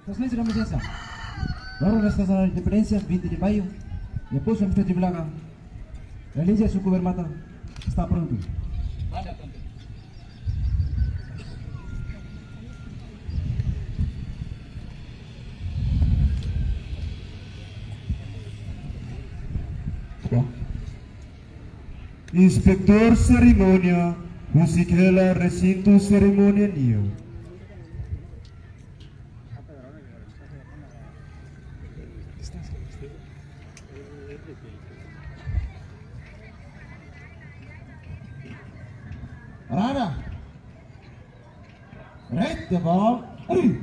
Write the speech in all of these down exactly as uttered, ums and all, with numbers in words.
Vossa Exelénsia, dá licença. Loron da Festa da Independência, vinte de maio, depois vamos ter de Vilaga. Realiza suku bermata, está pronto. Inspetór serimónia, husik hela resintu serimónia nian. Rara. Red the ball. Ari.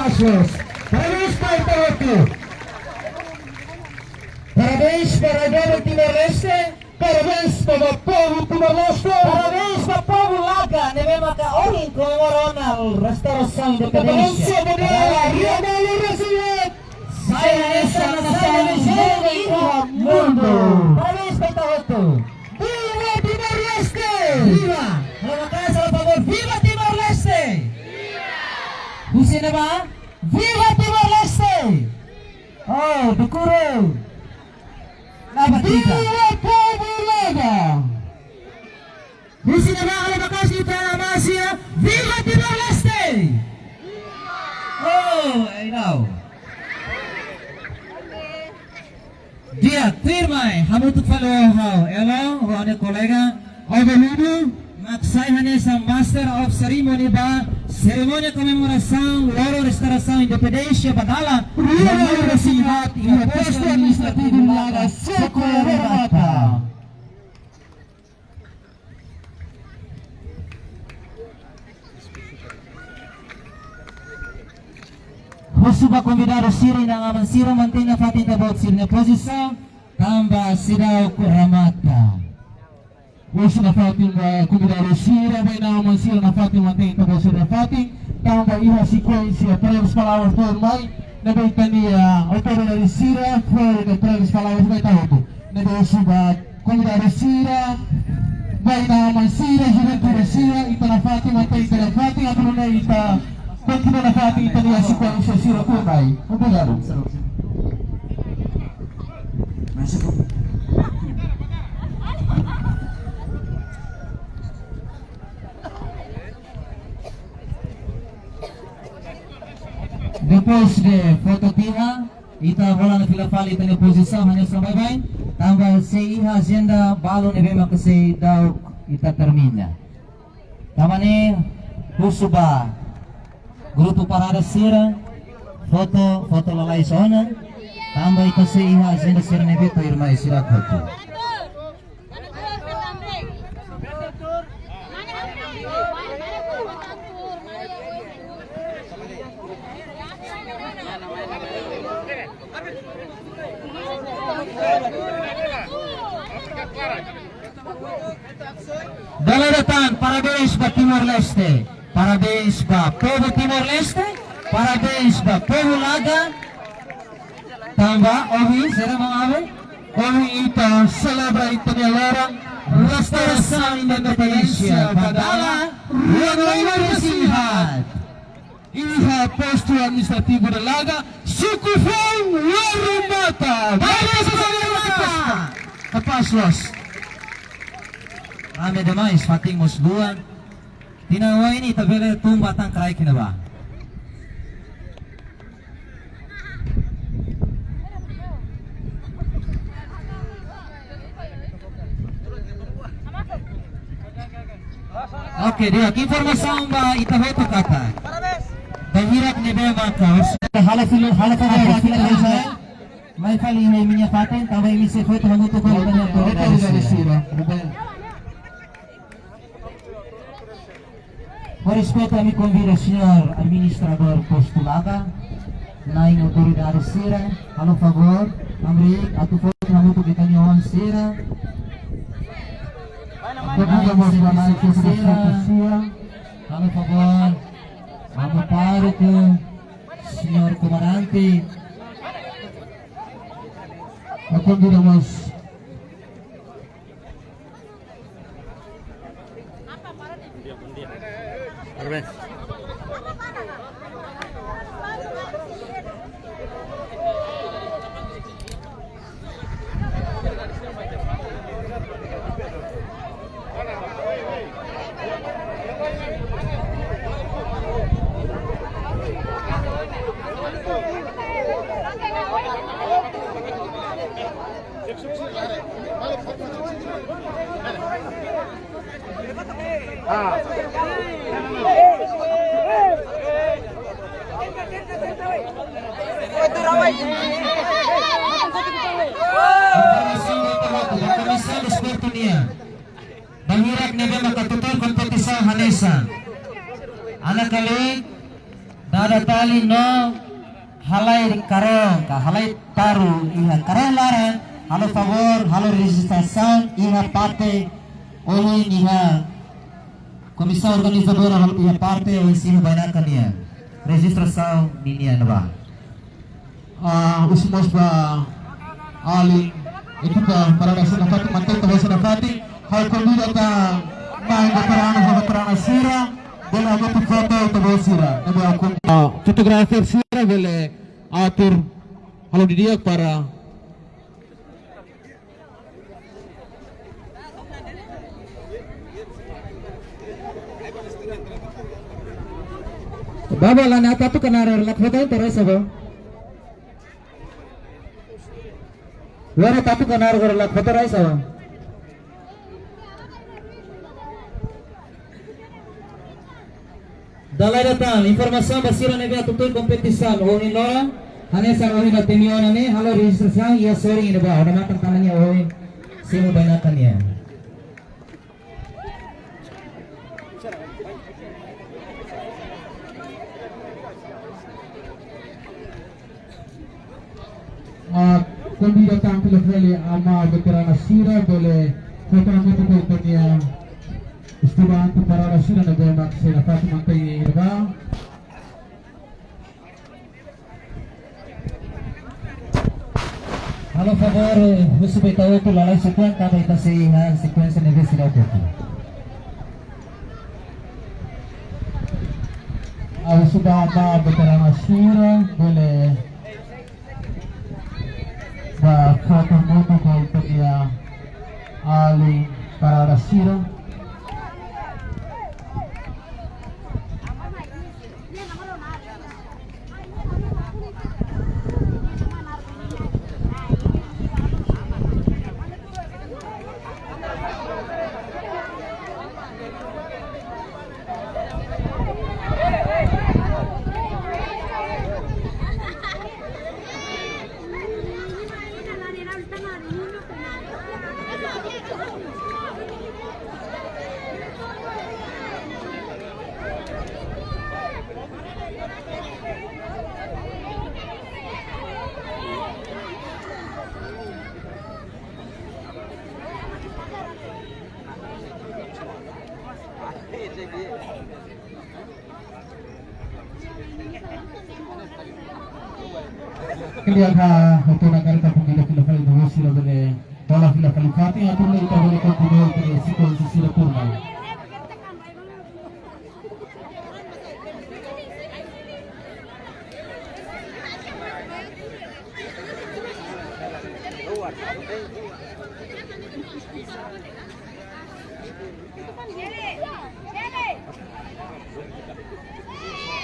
Parabéns ba ita hotu. Parabéns ba rai-boot Timor-Leste. Parabéns ba povu Timor-Leste. Parabéns ba povu Laga ne'ebé maka ohin komemora ona restaurasaun independénsia. Independénsia, bandeira, Rio Negro, Brasil. Sai hanesan nasaun lijeiru iha mundu. Parabéns ba ita hotu. Viva Timor-Leste! Viva! Halo maka'as, halo favór, viva Timor-Leste! Husi ne'ebá, viva Timor-Leste! Oh, dukuru. Labatiga. Viva povu Laga! Husi ne'ebá halo maka'as ita-nia amasia, viva Timor-Leste! Oh, ei, não. Di'ak, tuirmai, hamutuk fali ho ha'u, elo, ho ha'u-nia kolega, Avelino, mak sai hanesan Master of Ceremony ba serimónia komemorasaun loron restaurasaun independénsia ba dala, Rua Na'in Ruanulu-resin-haat, iha postu administrativu Laga, Suku Remata. Husu ba konvidadu sira, inan-aman sira, mantein nafatin ita-boot sira-nia pozisaun, tanba seidauk remata. Husu nafatin ba konvidadu sira, ba inan-aman sira nafatin mantein ita-boot sira nafatin, tanba iha sekuénsia pregos palavras tuirmai, ne'ebé ita-nia autoridade sira fó breves palavras ba ita hotu. Ne'ebé husu ba konvidadu sira, ba inan-aman sira, juventude sira, ita nafatin, ita nafatin, atu nune'e ita kontinua nafatin ita-nia sekuénsia sira tuirmai. Obrigadu. Depois de foto tiha, ita hola ona fila fali ita-nia pozisaun hanesan baibain, tanba sei iha ajenda balu ne'ebé maka seidauk ita termina. Tanba ne'e husu ba grupu parada sira, foto, foto lalais ona, tanba ita sei iha ajenda sira ne'ebé tuirmai sira hotu. Dala ida tan, parabéns ba Timor-Leste, parabéns ba povu Timor-Leste, parabéns ba povu Laga, tanba ohin, sira mangave, ohin ita selebra ita-nia loron restaurasaun independénsia ba dala rua na'in ruanulu-resin-haat. Iha postu administrativu de Laga, suku foun Waru Mata. Parabéns, Waru Mata. Kapás loos. Rame demais, fatin mós luan. Tinan oin ne'e ita bele tun ba tan kraik ne'ebá. Oke, di'ak, informasaun ba ita hotu katak bainhira ne'ebé maka halo fila, halo fila, halo fila, halo fila. Mai fali imi-nia fatin, tanba imi sei foto hamutuk ho ita-nia autoridade sira. Ho respeitu, ami konvida señór administradór postu Laga, na'in autoridade sira, halo favór, hamriik atu foto hamutuk ho ita-nia oan sira. Halo favór, ami pároku, señór komandante. Ha'u konvida mós. Informasaun ba ita hotu, informasaun desportu nian. Bainhira ne'ebé maka tutuir kompetisaun hanesan. Ana Kali, Kada tali no halai karón, ka halai taru iha karón laran, halo favór, halo rejistrasaun iha parte ohin iha komisaun organizadora, halo iha parte ohin simu bainaka nian. Rejistrasaun ninian ba. Ah, husu mós ba alin ekipa parada sira nafatin, mantein ita-boot sira nafatin. Ha'u konvida tan mai veteranu, veterana sira, bele hato'o foto ita-boot sira. Ne'ebé ha'u kon-, ah, fotografer sira bele atur halo didi'ak para Baba, la na tatu kanar lak foto terus apa? Wara tatu kanar lak foto rai apa? Dala ida tan, informasaun ba sira ne'ebé atu tuir kompetisaun ohin loron, hanesan ohin ita-nia ona ne'e, halo rejistrasaun iha sorin ne'ebá, ona matan tananya ohin, simu bainaka nian. Ah, konvida tan fila fali ama veterana sira bele foto hamutuk ho ita-nia estudante parada sira ne'ebé mak sei nafatin mantein iha ne'ebá. Halo favór, husu ba ita hotu lalais uitoan tanba ita sei iha sekuénsia ne'ebé seidauk hotu. Ha'u husu ba ama veterana sira bele ba foto hamutuk ho ita-nia alin parada sira. Kemudian ha, hotu na kari kapung kita fila fali dulu sira bele bola fila fali kati, atur lagi kita bele kontinua ke sikuensi sira turma.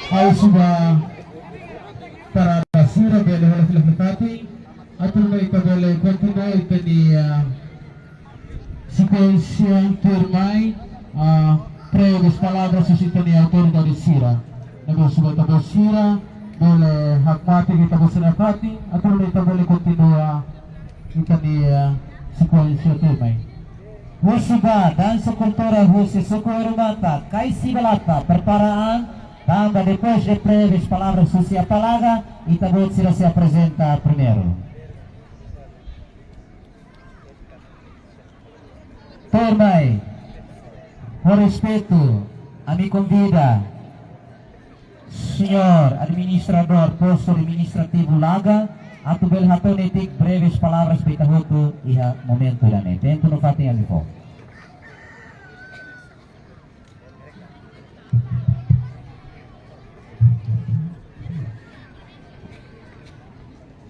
Ha'u husu ba parada sira bele hola fila fali fatin, atu nune'e ita bele kontinua ita-nia, ah, sekuénsia tuirmai, ah, breves palavras husi ita-nia autoridade sira. Ne'ebé husu ba ita-boot sira bele hakmatek ita-boot sira-nia fatin, atu nune'e ita bele kontinua ita-nia, ah, sekuénsia tuirmai. Husu ba dansa kultura husi suku Oerumata, Kai Sibalata, prepara an, tanba depois de breves palavras husi Apalaga, ita-boot sira sei aprezenta primeiru. Tuirmai, ho respeitu, ami konvida Señór Administradór Postu Administrativu Laga, atu bele hato'o netik breves palavras ba ita hotu iha momentu ida-ne'e. Tempu no fatin ami fó.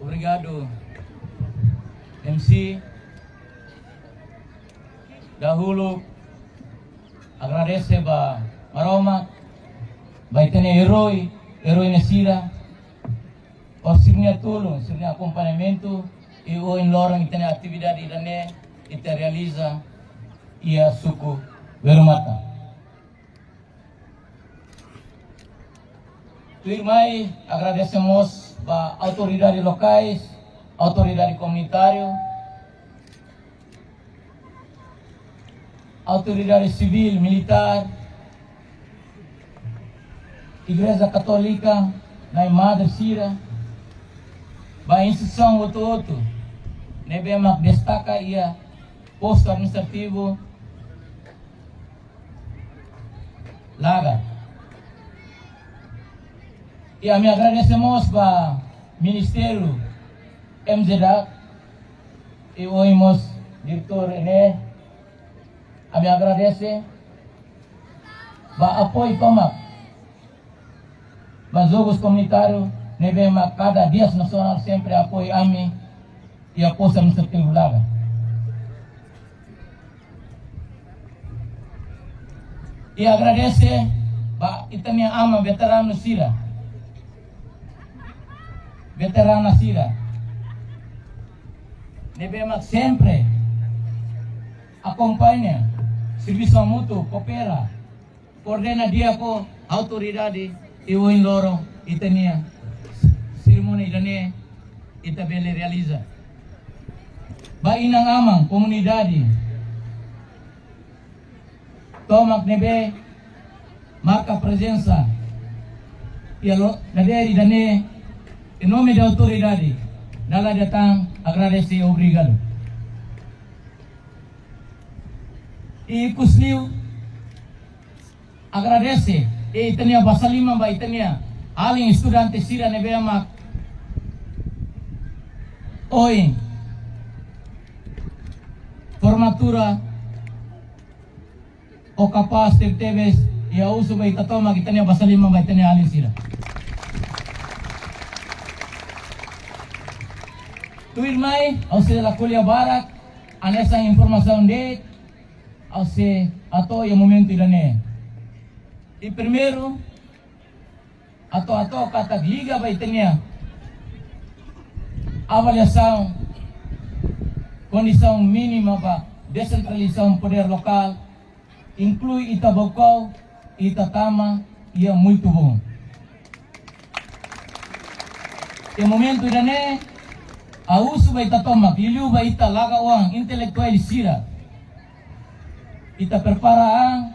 Obrigadu, M C. Dahuluk, agradese ba Maromak, ba ita-nia eroi, eroi-na'in sira, ho sira-nia tulun, sira-nia akompañamentu, i ohin loron ita-nia atividade ida-ne'e ita realiza iha suku Oerumata. Tuirmai, agradese mós ba autoridade lokais, autoridade komunitáriu, autoridade sivíl, militár, Igreja Katólika, Nai Madre sira, ba instituisaun hotu-hotu ne'ebé mak destaka iha postu administrativu Laga. I ami agradese mós ba Ministériu M Z A, i ohin mós Diretór ne'e, ami agradese ba apoiu tomak ba jogus komunitáriu ne'ebé mak kada Dias Nasionál sempre apoiu ami iha postu administrativu Laga. I agradese ba ita-nia aman veteranu sira, veterana sira ne'ebé mak sempre akompaña, servisu hamutuk, koopera, koordena di'ak ho autoridade, i ohin loron ita-nia serimónia ida-ne'e ita bele realiza. Ba inan-aman komunidade tomak ne'ebé marka prezensa iha loron dadeer ida-ne'e, em nome da autoridade, dala ida tan agradese, obrigadu. I ikusliu agradese, i ita-nia basa liman ba ita-nia alin estudante sira ne'ebé mak ohin formatura ho kapás tebetebes, i ha'u husu ba ita tomak, ita-nia basa liman ba ita-nia alin sira. Tuirmai, ha'u sei la ko'alia barak, hanesan informasaun de'it ha'u sei hato'o iha momentu ida-ne'e. I primeiru, hato'o, hato'o katak liga ba ita-nia avaliasaun kondisaun mínima ba desentralizasaun podér lokál, inklui ita Baucau, ita tama iha Muitubon. Iha momentu ida-ne'e, ha'u husu ba ita tomak, liuliu ba ita Laga oan intelektuál sira, ita prepara an,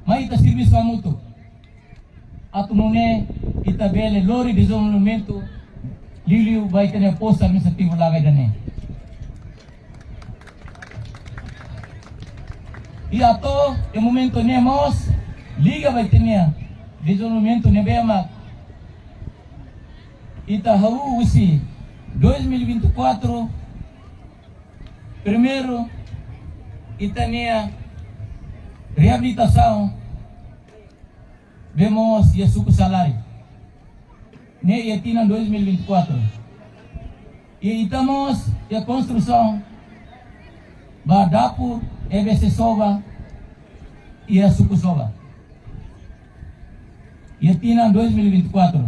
mai ita servisu hamutuk, atu nune'e ita bele lori dezenvolvimentu, liuliu ba ita-nia postu administrativu Laga ida-ne'e. I hato'o iha momentu ne'e mós, liga ba ita-nia dezenvolvimentu ne'ebé mak ita hahú husi dois mil e vinte e quatro, primeiru, ita-nia reabilitasaun bee moos iha suku Salari. Ne'e iha tinan dois mil e vinte e quatro. I ita mós iha konstrusaun ba dapur E B C Soba iha suku Soba. Iha tinan dois mil e vinte e quatro.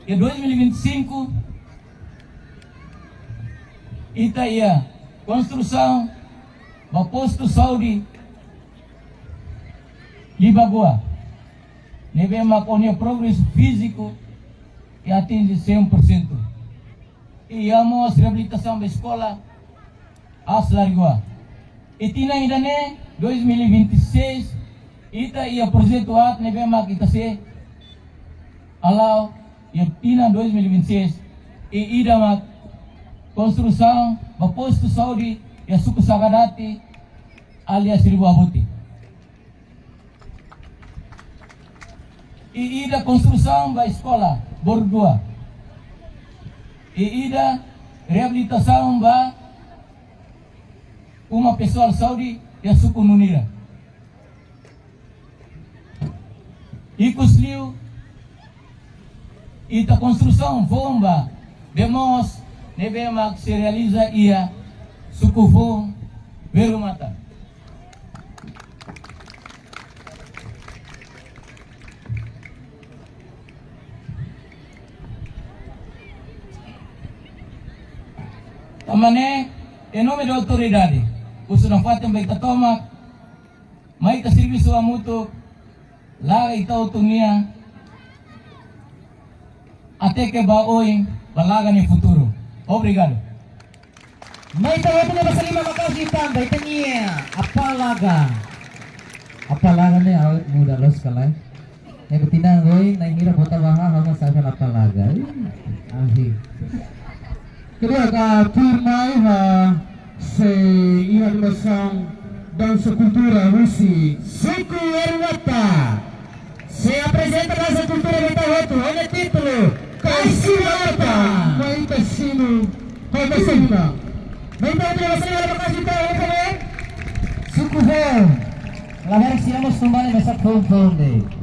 Iha dois mil e vinte e cinco, ita iha konstrusaun ba postu saúde Libagua, ne'ebé mak ho progresu fíziku atinje cem por cento. I iha mós reabilitasaun ba eskola Aas Larigua. I tinan ida-ne'e, dois mil e vinte e seis, ita iha projetu aat ne'ebé mak ita sei hala'o iha tinan dois mil e vinte e seis, i ida mak konstrusaun ba postu saúde iha suku Sagadati, alias Seribu Abute. I ida konstrusaun ba eskola Borudua. I ida reabilitasaun ba uma pesoál saúde iha suku Nunira. Ikusliu, ita konstrusaun foun ba bee moos ne'ebé mak sei realiza iha suku foun Berumata. Tanba ne'e, em nome da autoridade, husu nafatin ba ita tomak, mai ita servisu hamutuk, Laga ita hotu nian, até ke ba oin, ba Laga nia futuru. Obrigadu. Mai ita hotu nia basa liman maka'as liután ba ita-nia Apá Laga. Apá Laga ne'e awet muda loos ka lae. Yang ketinan goi, nain ira bota baha, hama saka lapalaga. Ih, ahi. Kedua, ka firma iha se iha animasaun dansa kultura husi suku Eruata. Se aprezenta dansa kultura Betawi hotu, ho títulu Kaisi Balata. Mai ita simu, mai ita simu. Mai ita simu, mai ita simu. Suku foun. Labarik sira mós tumbale mesak foun-foun de'it.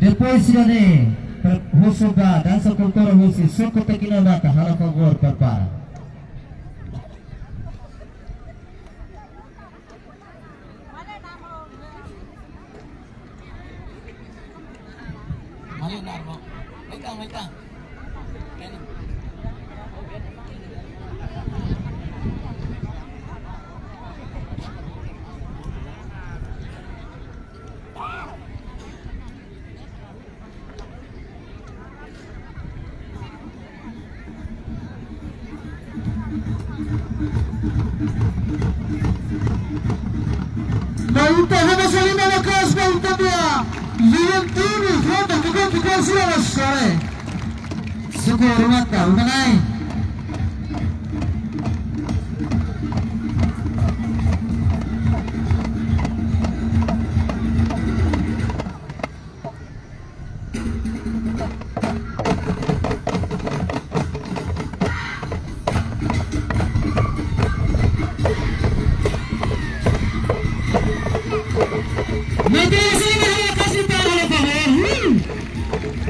Depois sira-ne'e, pre-, husu ba dansa kultura husi suku Tekina Baka, halo favór prepara. Mali narbo. Meitang, meitang. Mai ita hamasalina maka'as ba ita-nia Juventude, Juventude, Juventude, Juventude, sira la sare. Suku Eruata, ubanai.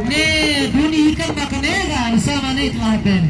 Ne'e duni ikan bakanega, sama ne'e telah ben.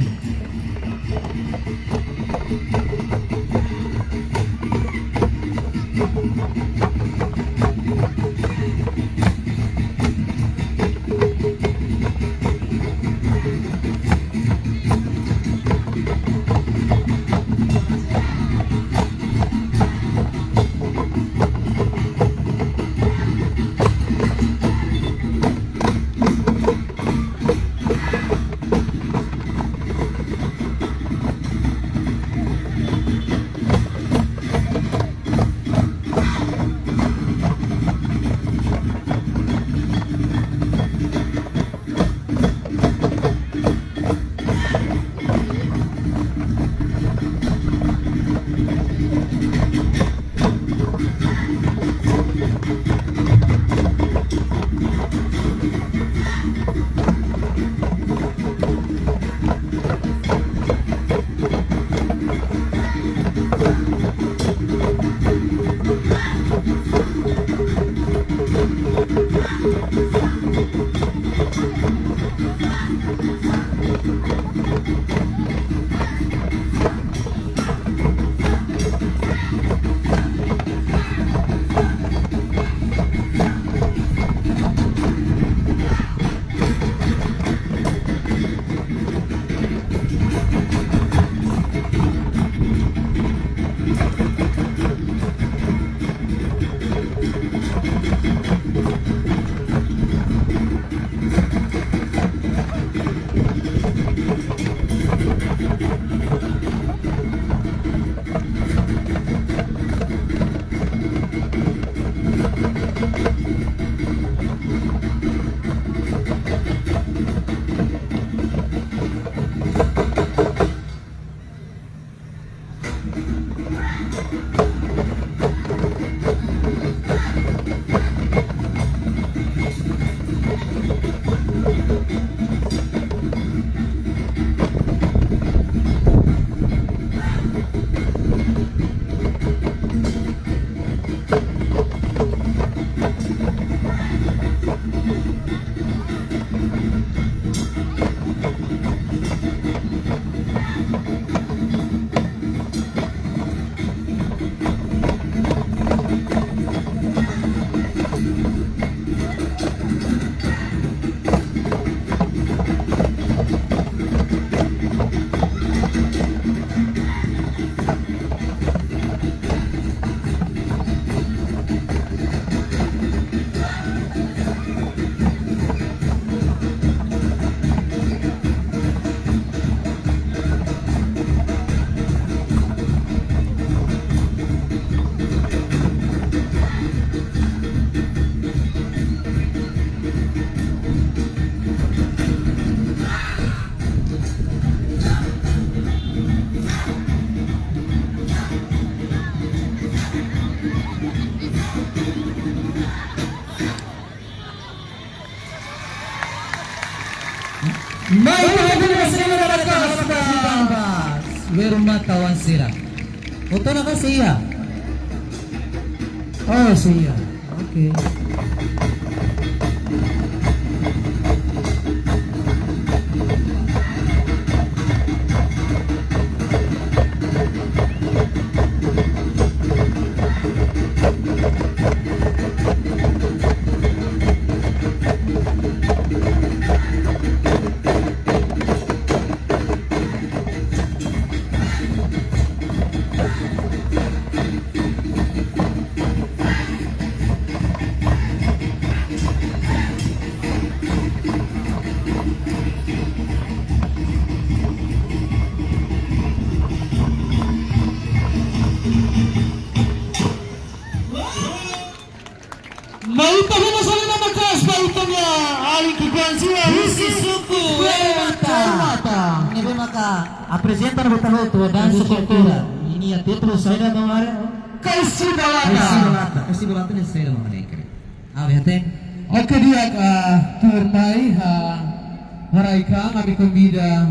Mai ita hadirin, selamat datang, selamat datang. Weru mata wan sira. Foto na ka sei iha? Oh, sei iha. Oke. Mai ita halo saida maka'as ba ita-nia alin ki'ikoan sira husi suku Weru Mata. Weru Mata. Ne'ebé maka aprezenta ba ita hotu dansa kultura. Ninia títulu saida, Dom Are? Kaixi Balata. Kaixi Balata. Kaixi Balata ne'e saida, Dom Are? Oke, di'ak, ah, tuirmai, ah, haraik an, ami konvida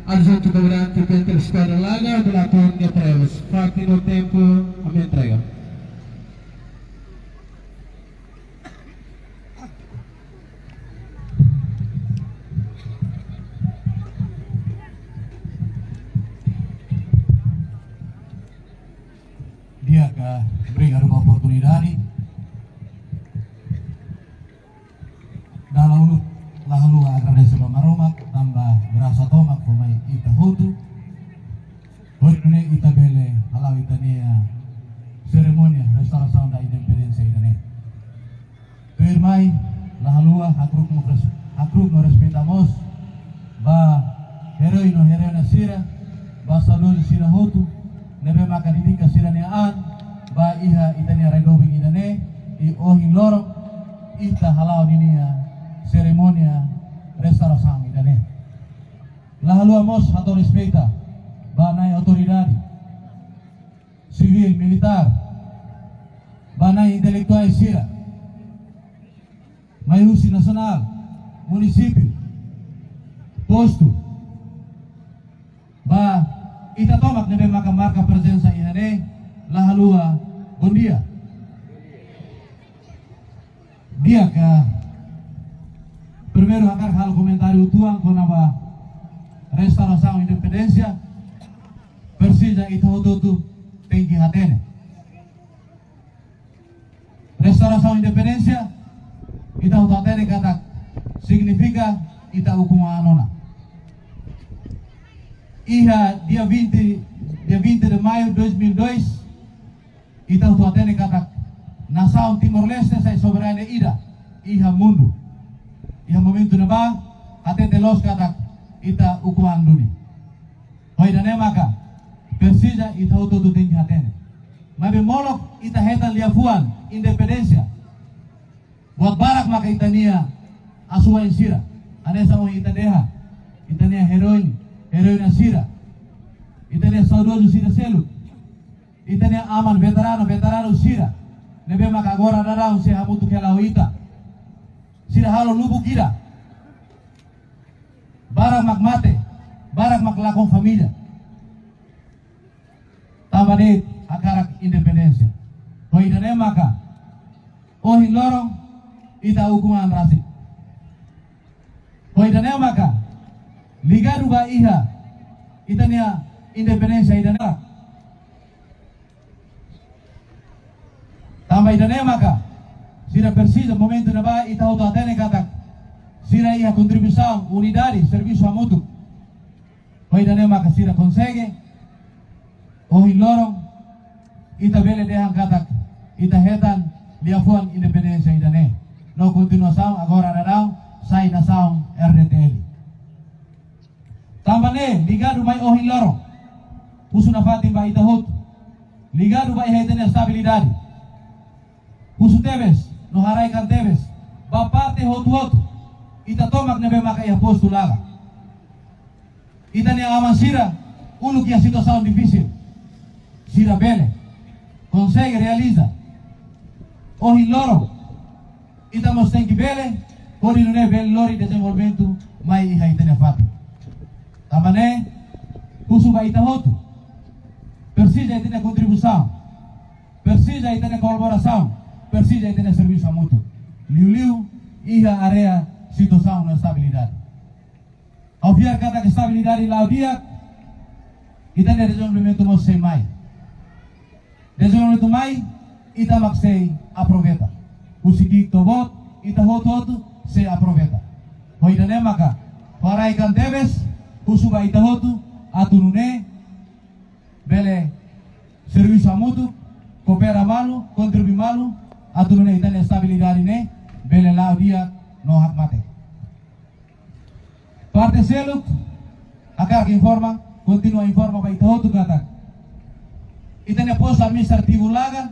adjuntu komandante Peltre Eskuadra Laga, Delator Neprevas. Fatin no tempu, ami entrega. Di'ak, obrigadu ba oportunidade. Dala uluk la haluha agradese ba Maromak, tanba grasa tomak fó mai ita hotu. Hodi nune'e ita bele hala'o ita-nia serimónia restaurasaun da independénsia ida-ne'e. Tuirmai, la haluha hakru'uk no res-, hakru'uk no respeita mós ba herói no heroína sira, ba saudozu sira hotu, ne'ebé maka dedika sira-nia an ba iha ita-nia rai doben ida-ne'e, i ohin loron ita hala'o ninia serimónia restaurasaun ida-ne'e. La haluha mós hato'o respeita ba nai autoridade sivíl, militár, ba nai intelektuál sira, mai husi nasionál, munisípiu, postu, ba ita tomak ne'ebé maka marka prezensa iha ne'e, la haluha bondia. Di'ak, primeiru hakarak halo komentáriu uitoan kona-ba restaurasaun independénsia, presiza ita hotu-hotu tenke hatene. Restaurasaun independénsia, ita hotu hatene katak signifika ita ukun an ona. Iha dia vinte, dia vinte de maio de dois mil e dois, ita hotu hatene katak nasaun Timor-Leste sai soberania ida iha mundu. Iha momentu ne'ebá, hatete loos katak ita ukun an duni. Ho ida-ne'e maka presiza ita hotu-hotu tenke hatene. Maibé molok ita hetan liafuan independénsia, buat barak maka ita-nia asuwa'in sira, hanesan ohin ita dehan, ita-nia herói, heroína sira, ita-nia saudozu sira seluk, ita-nia aman veteranu, veteranu sira ne'ebé maka agora daudaun sei hamutuk hela ho ita. Sira halo lubuk ida. Barak mak mate, barak mak lakon família. Tanba de'it hakarak independénsia. Ho ida-ne'e maka ohin loron ita ukun an rasik. Ho ida-ne'e maka ligadu ba iha ita-nia independénsia ida-ne'e. Tanba ida-ne'e maka sira presiza momentu ne'ebá ita hotu hatene katak sira iha kontribuisaun, unidade, servisu hamutuk. Ho ida-ne'e maka sira konsege, ohin loron ita bele dehan katak ita hetan liafuan independénsia ida-ne'e. No kontinuasaun agora daudaun sai nasaun R D T L. Tanba ne'e ligadu mai ohin loron, husu nafatin ba ita hotu, ligadu ba iha ita-nia estabilidade, husu tebes no haraik an tebes ba parte hotu-hotu, ita tomak ne'ebé maka iha postu Laga. Ita-nia aman sira uluk iha situasaun difisil, sira bele, konsege realiza. Ohin loron ita mós tenke bele, hodi nune'e bele lori dezenvolvimentu mai iha ita-nia fatin. Tanba ne'e, husu ba ita hotu. Presiza ita-nia kontribuisaun. Presiza ita-nia kolaborasaun. Presiza ita-nia servisu hamutuk. Liuliu iha área situasaun no estabilidade. Ha'u fiar katak estabilidade la'o di'ak, ita-nia dezenvolvimentu mós sei mai. Dezenvolvimentu mai, ita mak sei aproveita. Husi ki'ik to'o boot, ita hotu-hotu sei aproveita. Ho ida-ne'e maka, ha'u haraik an tebes, husu ba ita hotu, atu nune'e, bele servisu hamutuk, koopera malu, kontribui malu, atu nune'e ita-nia estabilidade ne'e, bele la'o di'ak no hakmatek. Parte seluk, hakarak informa, kontinua informa ba ita hotu katak ita-nia postu administrativu Laga,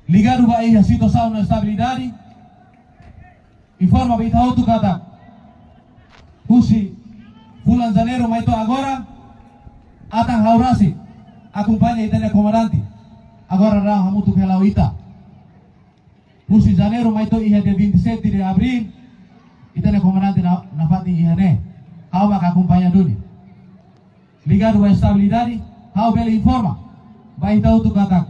ligadu ba iha situasaun no estabilidade, informa ba ita hotu katak husi fulan Janeiru mai to'o agora, atan ha'u rasik akompaña ita-nia komandante. Agora daudaun hamutuk hela ho ita. Husi Janeiru mai to'o iha dia vinte e sete de Abril, ita-nia komandante na, nafatin iha ne'e. Ha'u maka akompaña duni. Ligadu ba estabilidade, ha'u bele informa ba ita hotu katak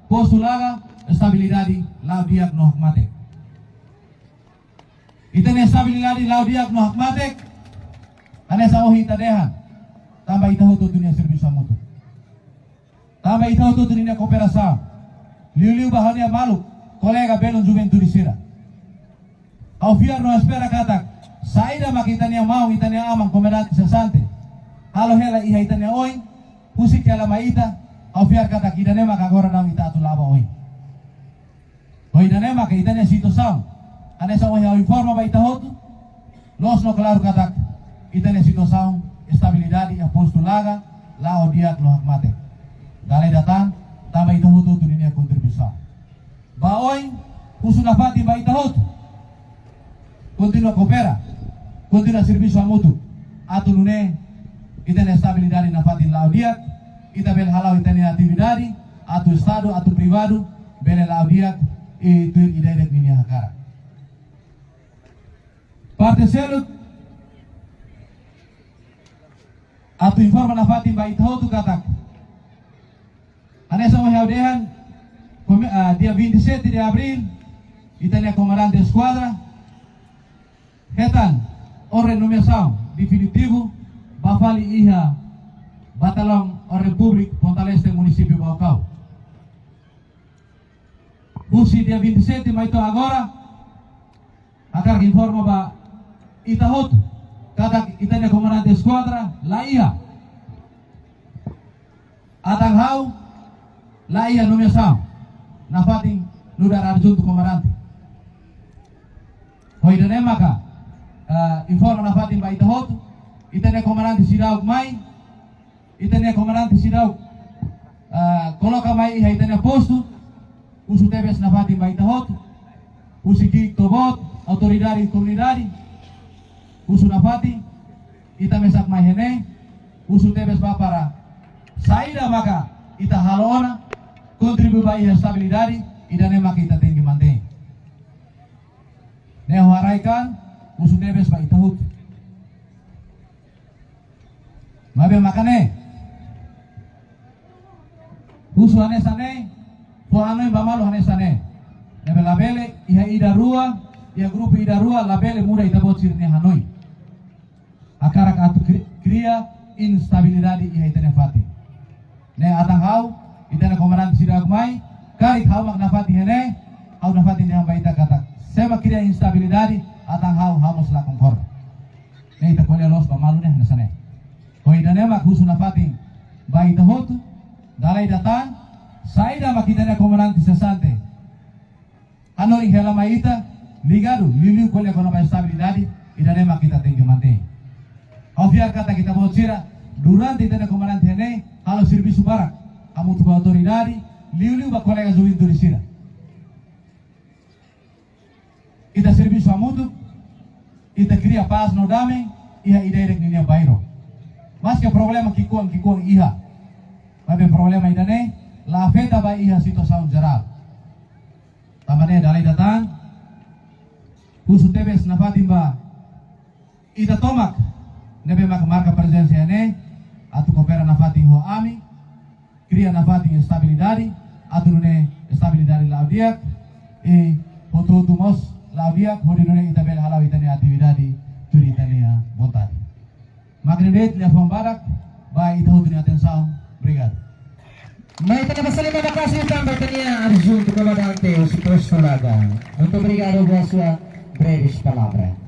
postu Laga, estabilidade la'o di'ak no hakmatek. Ita-nia estabilidade la'o di'ak no hakmatek, hanesan ohin ita dehan, tanba ita hotu-hotu nia servisu hamutuk. Tanba ita hotu-hotu ninia kooperasaun. Liuliu ba ha'u-nia maluk, kolega belun juventude sira. Ha'u fiar no espera katak, saida mak ita-nia maun, ita-nia aman, komandante sesante halo hela iha ita-nia oin, husik hela mai ita, ha'u fiar katak ida-ne'e mak agora daudaun ita atu la'o ba oin. Ho ida-ne'e maka ita-nia situasaun, hanesan ohin ha'u informa ba ita hotu, loos no klaru katak ita-nia situasaun, estabilidade iha postu Laga, la'o di'ak no hakmatek. Dala ida tan, tanba ita hotu-hotu ninia kontribuisaun. Ba oin, husu nafatin ba ita hotu. Kontinua koopera, kontinua servisu hamutuk. Atu nune'e, ita-nia estabilidade nafatin la'o di'ak, ita bele hala'o ita-nia atividade, atu Estadu, atu privadu, bele la'o di'ak, i tuir ida-idak ninia hakarak. Parte seluk, atu informa nafatin ba ita hotu katak, hanesan ohin ha'u dehan, kome-, ah, dia vinte e sete de Abril, ita-nia komandante eskuadra hetan orden nomeasaun definitivu ba fali iha Batallaun Orden Públiku Ponta Leste, Munisípiu Baucau. Husi dia vinte e sete mai to'o agora, hakarak informa ba ita hotu katak ita-nia komandante eskuadra la iha. Atan ha'u la iha nomeasaun nafatin nu'udar adjuntu komandante. Ho ida-ne'e maka, eh, informa nafatin ba ita hotu, ita-nia komandante seidauk mai, ita-nia komandante seidauk, eh, koloka mai iha ita-nia postu, husu tebes nafatin ba ita hotu, husi ki'ik to'o boot, autoridade komunidade, husu nafatin, ita mesak mai iha ne'e, husu tebes ba para saida maka ita halo ona, kontribui ba iha estabilidade, ida-ne'e maka ita tenke mantein. Ne'e ha'u haraik an, husu tebes ba ita hotu. Maibé maka ne'e, husu hanesan ne'e, fó hanoin ba malu hanesan ne'e. Ne'ebé labele, iha ida rua, iha grupu ida rua, labele muda ita-boot sira-nia hanoin. Hakarak atu kri-, kria instabilidade iha ita-nia fatin. Ne'e atan ha'u, ita-nia komandante seidauk mai, karik ha'u mak nafatin iha ne'e, ha'u nafatin dehan ba ita katak, se ema kria instabilidade, atan ha'u, ha'u mós la konkorda. Ne'e ita ko'alia loos ba malu ne'e, hanesan ne'e. Ho ida-ne'e mak husu nafatin ba ita hotu, dala ida tan, saida mak ita-nia komandante sesante hanorin hela mai ita, ligadu, liuliu ko'alia kona-ba estabilidade, ida-ne'e mak ita tenke mantein. Ha'u fiar katak ita-boot sira, durante ita-nia komandante iha ne'e, halo servisu barak hamutuk ho autoridade, liuliu ba kolega juventude sira. Ita servisu hamutuk, ita kria pás no dame iha ida-idak ninia bairru. Maske problema ki'ikoan-ki'ikoan iha, maibé problema ida-ne'e la afeta ba iha situasaun jerál. Tanba ne'e dala ida tan, Husu tebes nafatin ba ita tomak ne'ebé mak marka prezensa iha ne'e, atu koopera nafatin ho ami, kria nafatin estabilidade, atu nune'e estabilidade la'o di'ak, i hotu-hotu mós la'o di'ak, hodi nune'e ita bele hala'o ita-nia atividade tuir ita-nia vontade. Mak ne'e de'it, liafuan barak ba ita hotu nia atensaun. Obrigadu. Mai ita basa liman maka'as liután ba ita-nia adjuntu komandante husi postu Laga. Muito obrigado ba sua breves palavras.